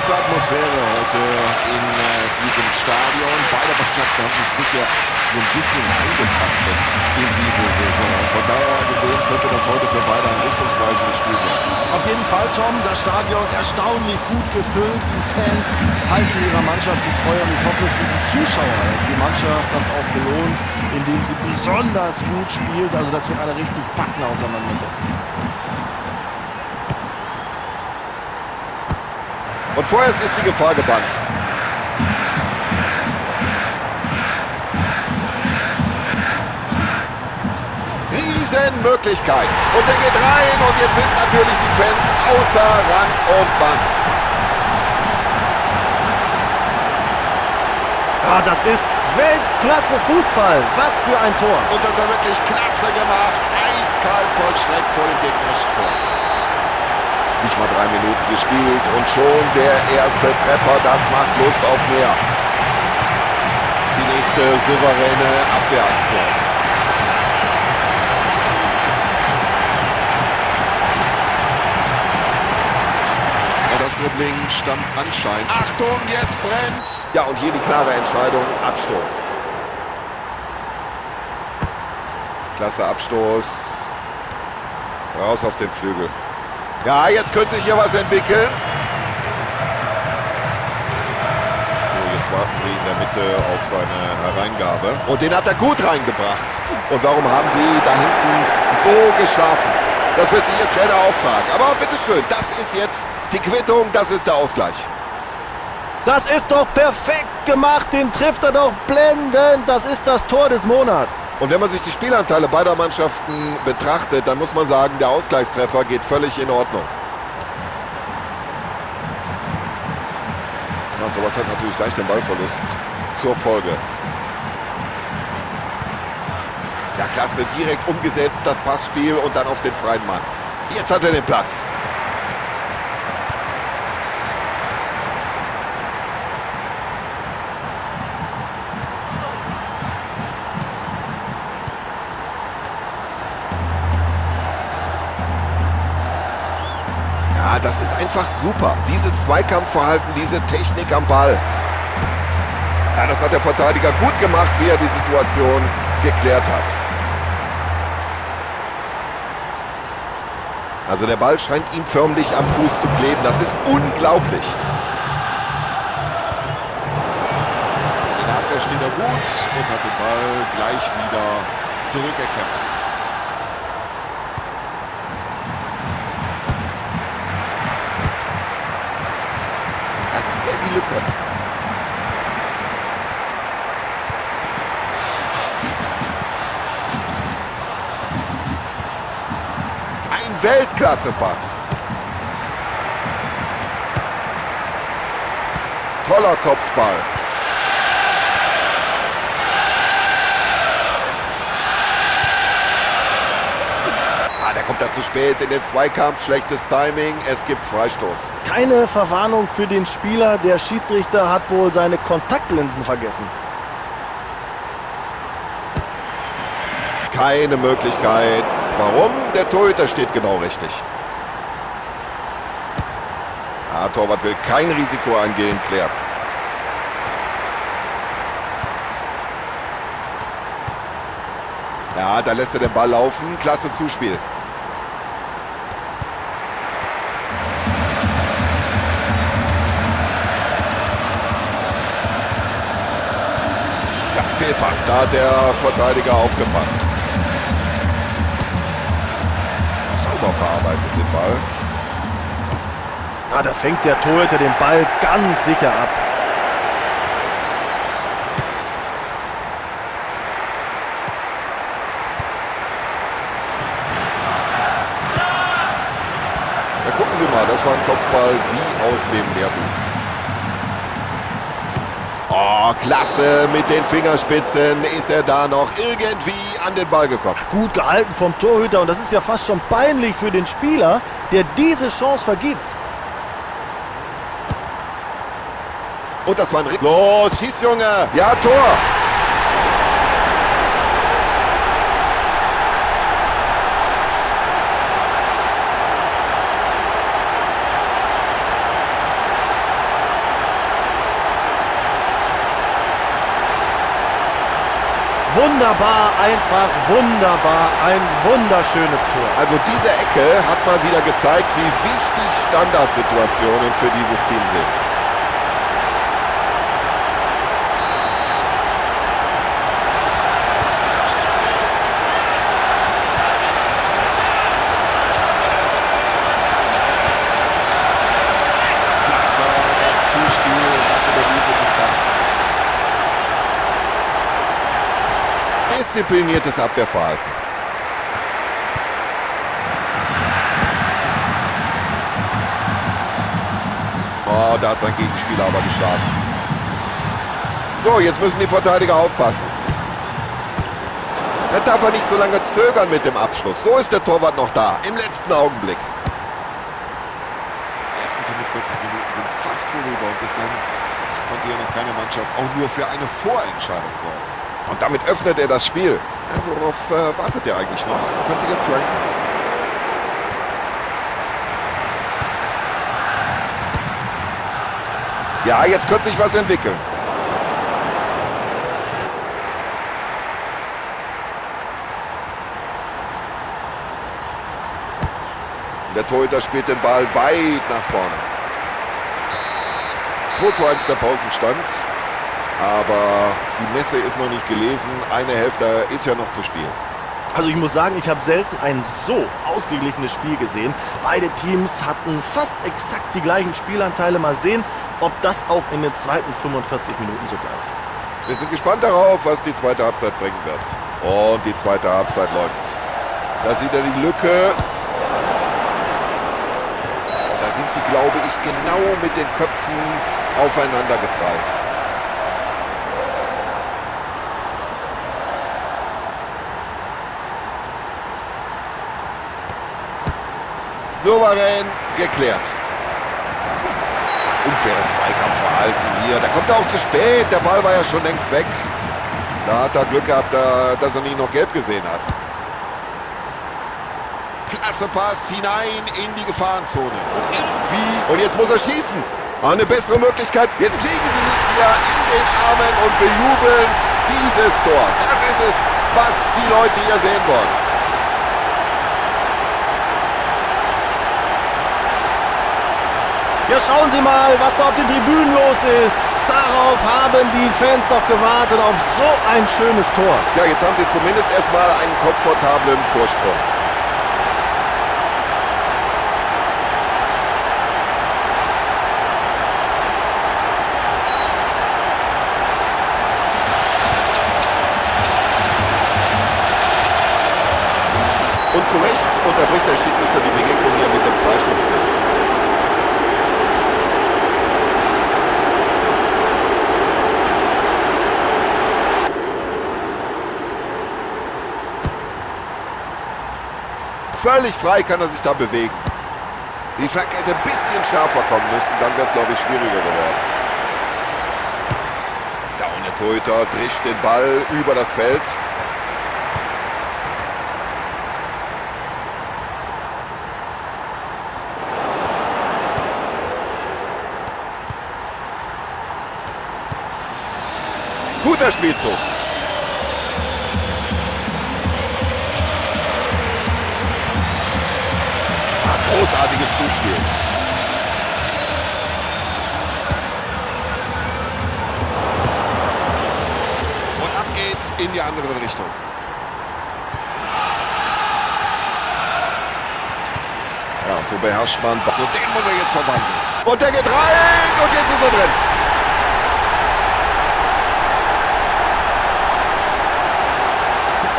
Klasse Atmosphäre heute in diesem Stadion. Beide Mannschaften haben sich bisher so ein bisschen eingetastet in diese Saison. Von daher gesehen könnte das heute für beide ein richtungsweisendes Spiel werden. Auf jeden Fall, Tom, das Stadion erstaunlich gut gefüllt. Die Fans halten ihrer Mannschaft die Treue und ich hoffe für die Zuschauer, dass die Mannschaft das auch belohnt, indem sie besonders gut spielt. Also das wird eine richtig packende Auseinandersetzung. Und vorerst ist die Gefahr gebannt. Riesenmöglichkeit. Und der geht rein und jetzt sind natürlich die Fans außer Rand und Band. Ja, das ist Weltklasse Fußball. Was für ein Tor. Und das war wirklich klasse gemacht. Eiskalt vollstreckt vor dem gegnerischen Tor. Nicht mal 3 Minuten gespielt und schon der erste Treffer. Das macht Lust auf mehr. Die nächste souveräne Abwehraktion. Und das Dribbling stammt anscheinend. Achtung, jetzt brennt's. Ja, und hier die klare Entscheidung. Abstoß. Klasse Abstoß. Raus auf den Flügel. Ja, jetzt könnte sich hier was entwickeln. So, jetzt warten sie in der Mitte auf seine Hereingabe. Und den hat er gut reingebracht. Und warum haben sie da hinten so geschlafen? Das wird sich ihr Trainer auch fragen. Aber bitteschön, das ist jetzt die Quittung, das ist der Ausgleich. Das ist doch perfekt gemacht, den trifft er doch blendend. Das ist das Tor des Monats. Und wenn man sich die Spielanteile beider Mannschaften betrachtet, dann muss man sagen, der Ausgleichstreffer geht völlig in Ordnung. Ja, und sowas hat natürlich gleich den Ballverlust zur Folge. Ja, klasse, direkt umgesetzt, das Passspiel und dann auf den freien Mann. Jetzt hat er den Platz. Ja, das ist einfach super. Dieses Zweikampfverhalten, diese Technik am Ball. Ja, das hat der Verteidiger gut gemacht, wie er die Situation geklärt hat. Also der Ball scheint ihm förmlich am Fuß zu kleben. Das ist unglaublich. In der Abwehr steht er gut und hat den Ball gleich wieder zurückerkämpft. Da sieht er die Lücke. Ein Weltklasse-Pass. Toller Kopfball. Ah, der kommt da zu spät in den Zweikampf. Schlechtes Timing. Es gibt Freistoß. Keine Verwarnung für den Spieler. Der Schiedsrichter hat wohl seine Kontaktlinsen vergessen. Keine Möglichkeit. Warum? Der Torhüter steht genau richtig. Ah, Torwart will kein Risiko eingehen, klärt. Ja, da lässt er den Ball laufen. Klasse Zuspiel. Ja, Fehlpass. Da hat der Verteidiger aufgepasst. Sauber verarbeitet den Ball. Ah, da fängt der Torhüter den Ball ganz sicher ab. Da gucken Sie mal, das war ein Kopfball wie aus dem Lehrbuch. Oh, klasse, mit den Fingerspitzen ist er da noch irgendwie an den Ball gekommen. Gut gehalten vom Torhüter und das ist ja fast schon peinlich für den Spieler, der diese Chance vergibt. Und das war ein Los, schieß, Junge! Ja, Tor! Wunderbar, einfach wunderbar, ein wunderschönes Tor. Also diese Ecke hat mal wieder gezeigt, wie wichtig Standardsituationen für dieses Team sind. Klasse, das Zuspiel, das über diese Distanz. Diszipliniertes Abwehrverhalten. Oh, da hat sein Gegenspieler aber geschlafen. So, jetzt müssen die Verteidiger aufpassen. Da darf er nicht so lange zögern mit dem Abschluss. So ist der Torwart noch da, im letzten Augenblick. Die ersten 45 Minuten sind fast vorüber und bislang konnte hier noch keine Mannschaft auch nur für eine Vorentscheidung sorgen. Und damit öffnet er das Spiel. Ja, worauf wartet er eigentlich noch? Könnte jetzt flanken. Ja, jetzt könnte sich was entwickeln. Der Torhüter spielt den Ball weit nach vorne. 2:1 der Pausenstand. Aber die Messe ist noch nicht gelesen. Eine Hälfte ist ja noch zu spielen. Also ich muss sagen, ich habe selten ein so ausgeglichenes Spiel gesehen. Beide Teams hatten fast exakt die gleichen Spielanteile. Mal sehen, ob das auch in den zweiten 45 Minuten so bleibt. Wir sind gespannt darauf, was die zweite Halbzeit bringen wird. Und die zweite Halbzeit läuft. Da sieht er die Lücke. Da sind sie, glaube ich, genau mit den Köpfen aufeinander geprallt. Souverän geklärt. Unfaires Zweikampfverhalten hier. Da kommt er auch zu spät. Der Ball war ja schon längst weg. Da hat er Glück gehabt, dass er nicht noch gelb gesehen hat. Klasse Pass hinein in die Gefahrenzone. Und irgendwie. Und jetzt muss er schießen. Eine bessere Möglichkeit. Jetzt liegen sie sich hier in den Armen und bejubeln dieses Tor. Das ist es, was die Leute hier sehen wollen. Ja, schauen Sie mal, was da auf den Tribünen los ist. Darauf haben die Fans doch gewartet, auf so ein schönes Tor. Ja, jetzt haben sie zumindest erstmal einen komfortablen Vorsprung. Und zu Recht unterbricht der Schiedsrichter die Begegnung hier mit dem Freistoßpfiff. Völlig frei kann er sich da bewegen. Die Flanke hätte ein bisschen schärfer kommen müssen, dann wäre es, glaube ich, schwieriger geworden. Da und der Torhüter drischt den Ball über das Feld. Guter Spielzug. Großartiges Zuspiel. Und ab geht's in die andere Richtung. Ja, und so beherrscht man. Und den muss er jetzt verwandeln. Und der geht rein und jetzt ist er drin.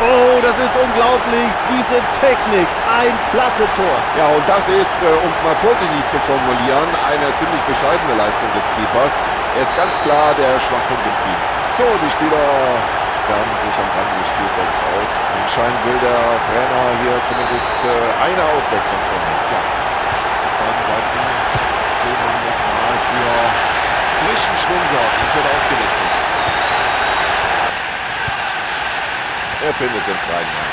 Oh, das ist unglaublich, diese Technik, ein klasse Tor. Ja, und das ist, um es mal vorsichtig zu formulieren, eine ziemlich bescheidene Leistung des Keepers. Er ist ganz klar der Schwachpunkt im Team. So, die Spieler wärmen sich am Rande des Spielfeldes auf. Anscheinend will der Trainer hier zumindest eine Auswechslung vornehmen. Ja, auf beiden Seiten will man nochmal für frischen Schwung sorgen. Es wird ausgewechselt. Er findet den freien Mann.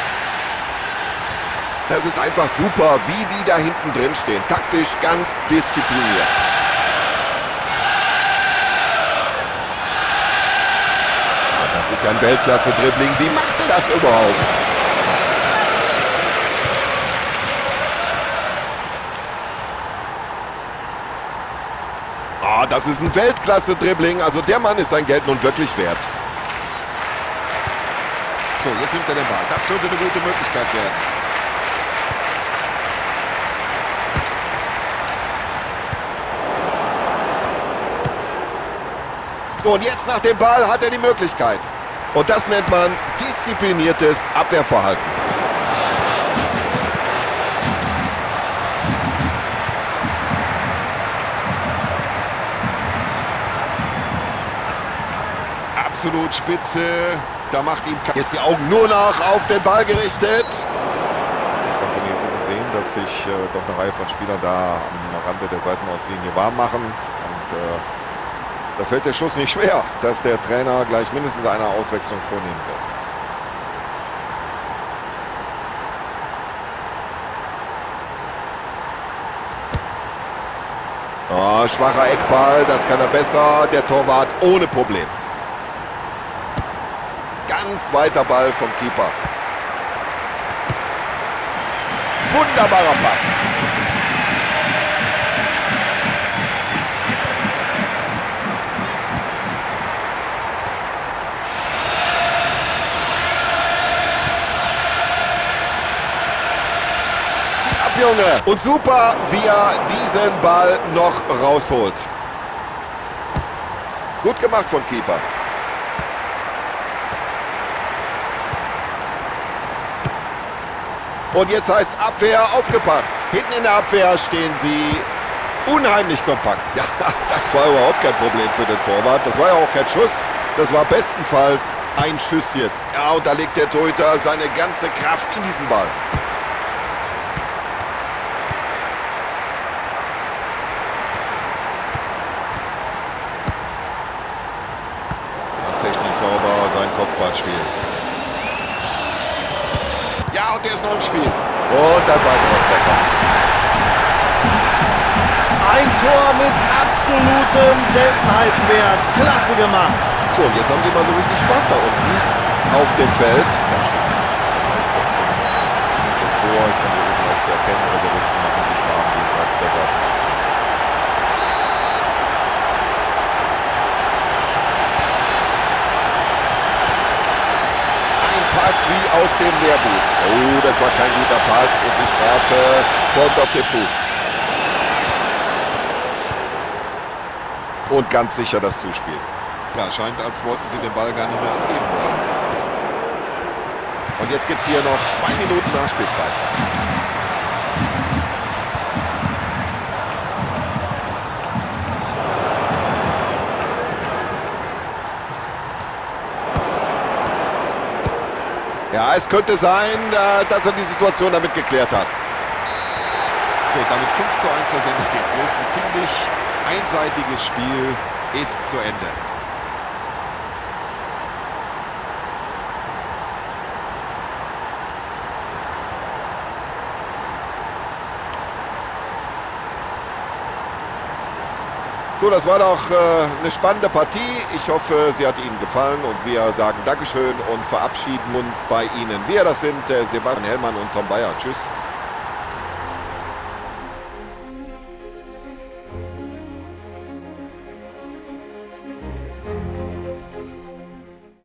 Das ist einfach super, wie die da hinten drin stehen. Taktisch ganz diszipliniert. Ja, das Das ist ja ein Weltklasse-Dribbling. Wie macht er das überhaupt? Ah, das ist ein Weltklasse-Dribbling. Also der Mann ist sein Geld nun wirklich wert. So, jetzt nimmt er den Ball. Das könnte eine gute Möglichkeit werden. So, und jetzt nach dem Ball hat er die Möglichkeit. Und das nennt man diszipliniertes Abwehrverhalten. Absolut spitze. Da macht ihm jetzt die Augen nur noch auf den Ball gerichtet. Ich kann von hier oben sehen, dass sich doch eine Reihe von Spielern da am Rande der Seitenauslinie warm machen. Und da fällt der Schuss nicht schwer, dass der Trainer gleich mindestens eine Auswechslung vornehmen wird. Oh, schwacher Eckball, das kann er besser. Der Torwart ohne Problem. Ganz weiter Ball vom Keeper. Wunderbarer Pass. Zieh ab, Junge. Und super, wie er diesen Ball noch rausholt. Gut gemacht vom Keeper. Und jetzt heißt Abwehr, aufgepasst. Hinten in der Abwehr stehen sie unheimlich kompakt. Ja, das war überhaupt kein Problem für den Torwart. Das war ja auch kein Schuss. Das war bestenfalls ein Schüsschen. Ja, und da legt der Torhüter seine ganze Kraft in diesen Ball. Ja, technisch sauber sein Kopfballspiel. Ja, und der ist noch im Spiel. Und dann weiterer Treffer. Ein Tor mit absolutem Seltenheitswert. Klasse gemacht. So, und jetzt haben die mal so richtig Spaß da unten auf dem Feld. Da steht mindestens eine Auswechslung. Bevor ist von hier oben auch zu erkennen, Reservisten machen sich warm jenseits der Seitenlinie. Ein Pass wie aus dem Lehrbuch. Oh, das war kein guter Pass und die Strafe folgt auf den Fuß. Und ganz sicher das Zuspiel. Ja, scheint, als wollten sie den Ball gar nicht mehr abgeben wollen. Und jetzt gibt es hier noch 2 Minuten Nachspielzeit. Ja, es könnte sein, dass er die Situation damit geklärt hat. So, damit 5:1 das Endergebnis. Ein ziemlich einseitiges Spiel ist zu Ende. So, das war doch eine spannende Partie. Ich hoffe, sie hat Ihnen gefallen und wir sagen Dankeschön und verabschieden uns bei Ihnen. Wir, das sind Sebastian Hellmann und Tom Bayer. Tschüss.